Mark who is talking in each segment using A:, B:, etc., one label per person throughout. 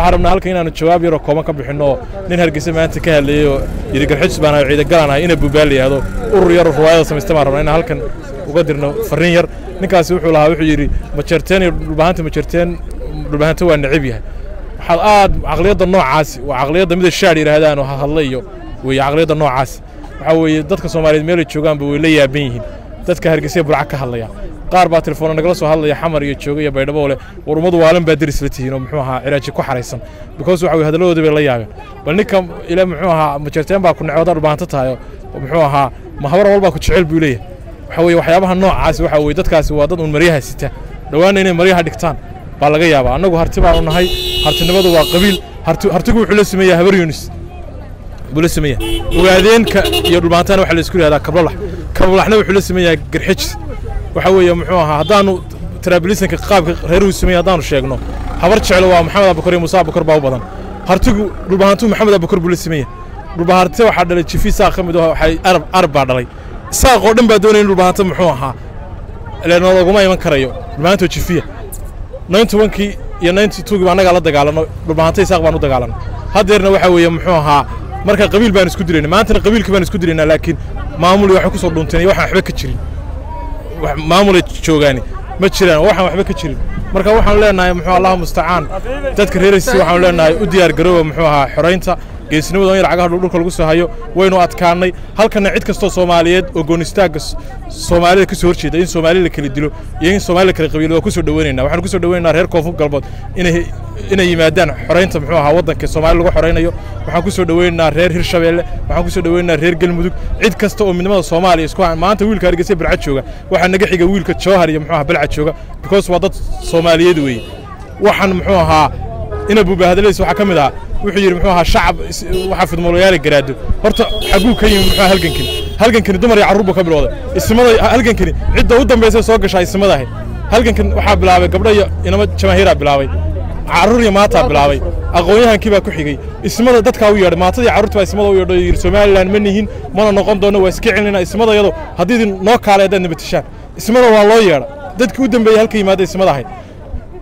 A: Waxaan rabnaa halkan inaanu jawaab yaroo kooban ka bixinno nin Hargeysa maanta ka hadlayay oo yidhi Garxajis baan ahay, ciidan ahay, ina Buubaal yidhaahdo, urur yar oo ruwaayada samaysta baan rabnaa inaan halkan uga dirno farriin yar. Ninkaasi wuxuu lahaa, wuxuu yidhi Majeerteen iyo Dhulbahanta, Majeerteen Dhulbahanta waa necib yahay. Waxaad aad caqliyadda noocaasi waa caqliyadda mida shaadh yidhaahdaan oo hadla iyo weeye. Caqliyadda noocaasi waxaa weeye dadka Soomaaliyeed meelay joogaanba way la yaaban yihiin. Dadka Hargeysa, Burca ka hadlaya qaar baa telefoona nagala soo hadlaya, Xamar iyo jooga iyo Baydhabo leh, war ummadu waalan baa deris la tihiin oo muxuu ahaa ciraaji ku xaraysan, because waxa weye hadalladooda bay la yaabeen. Bal ninka ila muxuu ahaa Majeerteen baa ku neceb haddaad Dhulbahanta tahay oo muxuu ahaa ma habar walbaa ku jecel buu leeyahay. Waxa weeye waxyaabaha noocaasi waxa weeye dadkaasi waa dad uun maryaha sita, dhowaanna inay maryaha dhigtaan baa laga yaabaa. Annagu Harti baanu nahay, hartinimadu waa qabiil. Harti hartigu wuxuu la sameeyaa Habar Yunis buu la sameeyaa. Ogaadeenka iyo Dhulbaantana waxaa la isku yidhahdaa Kablolax, Kablolaxna wuxuu la sameeyaa Garxijis. Waxa weeye muxuu ahaa haddaanu tribalismka qaabka reeruhu sameeyay haddaanu sheegno, Habar Jeclo waa Maxamed Abubakar iyo Muuse Abubakar baa u badan. Hartigu Dhulbahantu Maxamed Abubakar buu la sameeyaa. Dhulbahante waxaa dhalay jifi Saaq ka mid ah, waxay Arab baa dhalay. Saaq oo dhan baa doonaya in Dhulbahante muxuu ahaa ileen laguma iman karayo Dhulbahantoo jifiya. 91-kii iyo 92-gii baa annagaa la dagaalano, Dhulbahante Isaaq baan u dagaalanay. Haddeerna waxa weeye muxuu ahaa marka qabiil baan isku dilaynay, maantana qabiilkii baan isku dilaynaa, laakiin maamul iyo waxay ku soo dhunteen iyo waxaan waxba ka jirin. Wax maamulay joogaani ma jiraan, waxaan waxba ka jirin. Marka waxaan leenahay muxuu Allahu mustacaan, dadka reeraysi waxaan leenahay u diyaar garooba muxuu ahaa xoreynta geesinimada in lacagaha dhulka lagu soo hayo. Waynu adkaanay halkana cid kastoo Soomaaliyeed oo goonistaagga Soomaalida ka soo horjeeda, in Soomaali la kala dilo iyo in Soomaali la kala qabiilo, waa ku soo dhaweynaynaa. Waxaan ku soo dhaweynaynaa reer Koonfur Galbeed inay yimaadaan xoreynta muxuu ahaa waddanka Soomaali lagu xoreynayo. Waxaan ku soo dhaweynaynaa reer Hirshabeelle, waxaan ku soo dhaweynaynaa reer Galmudug, cid kasta oo midnimada Soomaaliya isku. Maanta wiilka Hargeysa, Barcad jooga waxaa naga xiga wiilka Jowhar iyo muxuu ahaa Balcad jooga, because waa dad Soomaaliyeed weeye. Waxaan muxuu ahaa ina Buuba hadaladiisa waxaa ka mid ahaa, wuxuu yidhi muxuu ahaa shacab waxaa fidmoolayaali garaado. Horta xaguu ka yimi muxuu halgankani dumar iyo carruur buu ka bilowday. Ismada halgankani cidda u dambaysa soo gashaa ismada ahayd. Halgankan waxaa bilaabay gabdho iyo inamo, jamaahiiraa bilaabay, carruur iyo maataa bilaabay, aqoon-yahankii baa ku xigay. Ismada dadkaa u yeedhay, maatadii carruurta baa ismada u yeedhay, yidhi Somaliland ma nihin mana noqon doono, waa iska celinayna ismada iyado haddii idin noo kaalay haddaad nabatishaan. Ismada waa loo yeedha, dadkii u dambeeyey halka yimaada ismada ahayd.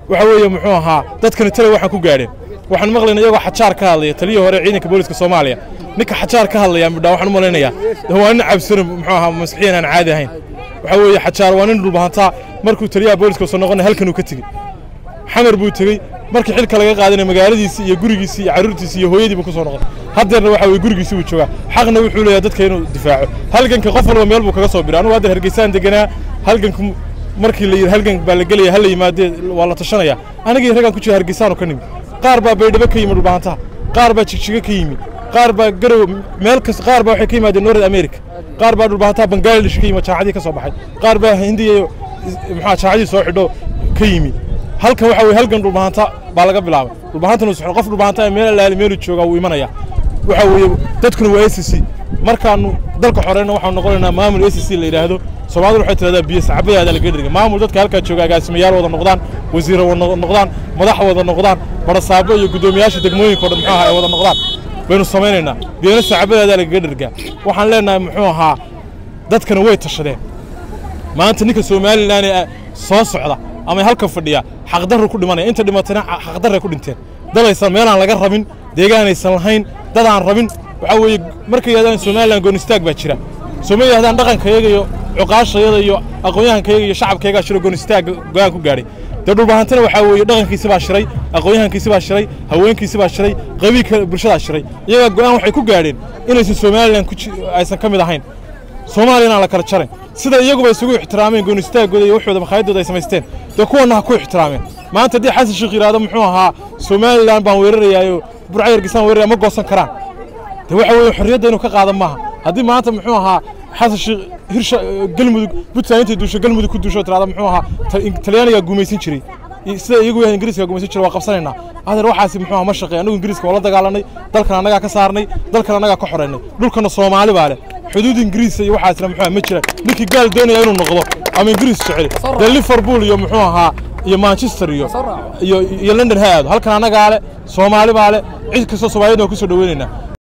A: Waxa weeye muxuu ahaa dadkani tale waxaan ku gaadheen. Waxaan maqlaynaa iyagoo Xajaar ka hadlaya, taliyihii hore ciidanka booliska Soomaaliya. Ninka Xajaar ka hadlaya midhaa waxaan u malaynayaa waa nin cabsano muxuu ahaa maskixiyan aan caadi ahayn. Waxa weeye Xajaar waa nin Dhulbahantaa. Markuu taliyaha booliska soo noqonay halkan uu ka tegey, Xamar buu tegey. Markii xilka laga qaadanay magaaladiisii iyo gurigiisii iyo carruurtiisii iyo hooyadii buu ku soo noqday. Haddeerna waxa weye gurigiisii buu joogaa, xaqna wuxuu leeyahay dadka inuu difaaco. Halganka qof walba meel buu kaga soo biray. Anugu haddeer Hargeysaan deganaa. Halganku markii la yidhi halgan baa la gelaya, hala yimaadee, waa la tashanaya, anigii raggaan ku jira Hargeysaanu ka nimi. Qaar baa Baydhabo ka yimi Dhulbahantaha, qaar baa Jigjigo ka yimi, qaar baa Garow, meel kasta, qaar baa waxay ka yimaadeen North America, qaar baa Dhulbahantaha Bangladesh ka yimi, jaamacadii ka soo baxay, qaar baa Hindiya iyo maxaa jaamacadii soo xidho ka yimi. Halkan waxa weye halgan Dhulbahanta baa laga bilaabay. Dhulbahantana uu qof Dhulbahanta meel allaali meeluu joogaa wuu imanaya. Waxa weeye dadkuna waa SC. Markaanu dalka xoreyna waxaanu noqonaynaa maamul SC la yidhaahdo. Soomaalidu waxay tidhahdaa biyo sacabadaada laga dhigay. Maamul dadka halkaa jooga agaasimayaal wada noqdaan, wasiirro wada noqdaan, madax wada noqdaan, barasaabo iyo guddoomiyaasha degmooyinka o dhan muxuu ahaa ay wada noqdaan baynu samaynaynaa. Biyana sacabadaada lagaga dhergaa. Waxaan leenahay muxuu ahaa dadkana way tashadeen. Maanta ninka Somaliland ee soo socda ama halka fadhiya xaqdarru ku dhimanaya, inta dhimatayna xaqdarray ku dhinteen. Dadaysan meelaan laga rabin, deegaanaysan lahayn, dad aan rabin. Waxaa weeye markay yidhahdaan Somaliland goonistaag baa jira, sooma yidhahdaan dhaqankayaga iyo cuqaashayada iyo aqoon-yahankayaga iyo shacabkayagaa shiro goonistaag go'aan ku gaadhay. Dee Dhulbahantana waxaa weeye dhaqankiisi baa shiray, aqoon-yahankiisi baa shiray, haweenkiisi baa shiray, qabiilka bulshadaa shiray, iyagaa go'aan waxay ku gaadheen inaysan Somaliland aysan ka mid ahayn, Soomaaliyana aan la kala jarin. Sida iyaguba isugu ixtiraameen goonistaagooda iyo waxooda makhaayadooda ay samaysteen, dee kuwanna ha ku ixtiraameen. Maanta haddii Xasan Sheekh yidhaahdo muxuu ahaa Somaliland baan weerarayaayo, Burca, Hargeysaan weeraraya, ma goosan karaan. De waxa weeye xorriyadda inuu ka qaada maaha. Haddii maanta muxuu ahaa Xasan Sheekh Hirsha Galmudug, Puntland intay duusho Galmudug ku duusho tiraada muxuu ahaa Talyaanigaa gumaysan jiray, sida iyagu yahay Ingiriiska gumaysan jiray, waa qabsanaynaa. Adeer, waxaasi muxuu ahaa ma shaqeey. Annagu Ingiriiska waa la dagaalanay, dalkan annagaa ka saarnay, dalkan annagaa ka xoreynay, dhulkana Soomaali baa leh. Xuduud Ingiriis iyo waxaasna muxuu ahaa ma jiraan. Ninkii gaal doonaya inuu noqdo ama Ingiriis jecel, dee Liverpool iyo muxuu ahaa iyo Manchester iyo London ha aado. Halkan annagaa leh, Soomaali baa leh, cid kastoo Soomaaliyeedna waa ku soo dhaweynaynaa.